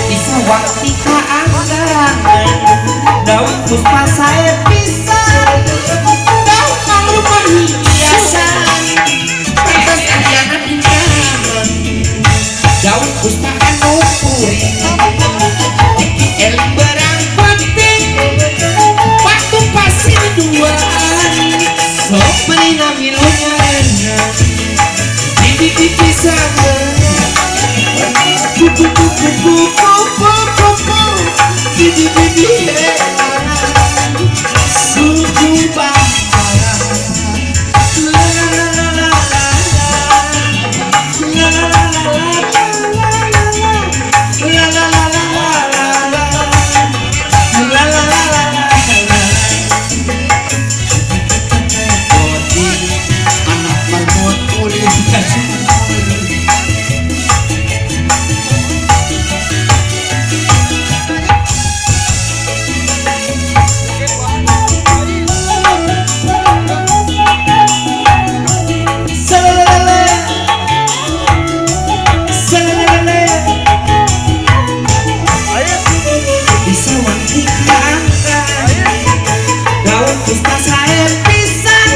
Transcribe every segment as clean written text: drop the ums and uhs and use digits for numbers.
Disawang ti kaangkangan daun puspa sae pisan daun mangrupa hiasan pantes ayana di taman daun puspa anu kuring eling berang penting waktu pasir duaan sok manehna milu nyarengan di di samberan kupu kupu kupu kupu di di suku bambara la la la la la la la la la la la la la la la la la anak marmut ulin ka sumur. Salalala, salalala. Disawang ti kaangkan daun puspa sae pisan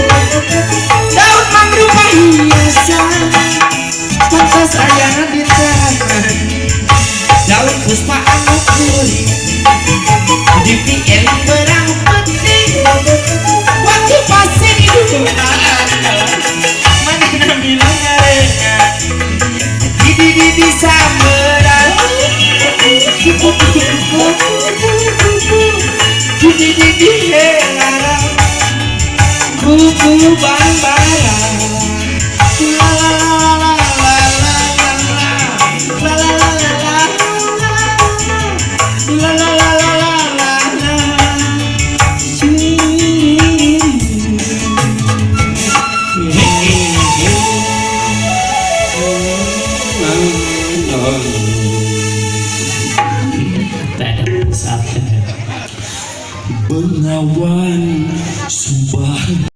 daun mangrupa hiasan pantas ayana di taman daun puspa anu kuring dipieling berang penting waktu pasir duaan manehna milu nyarengan di samberan kupu kupu kupu di helarang kupu bambara la la la la la la la la la la la la la la la la. Bengawan Subah.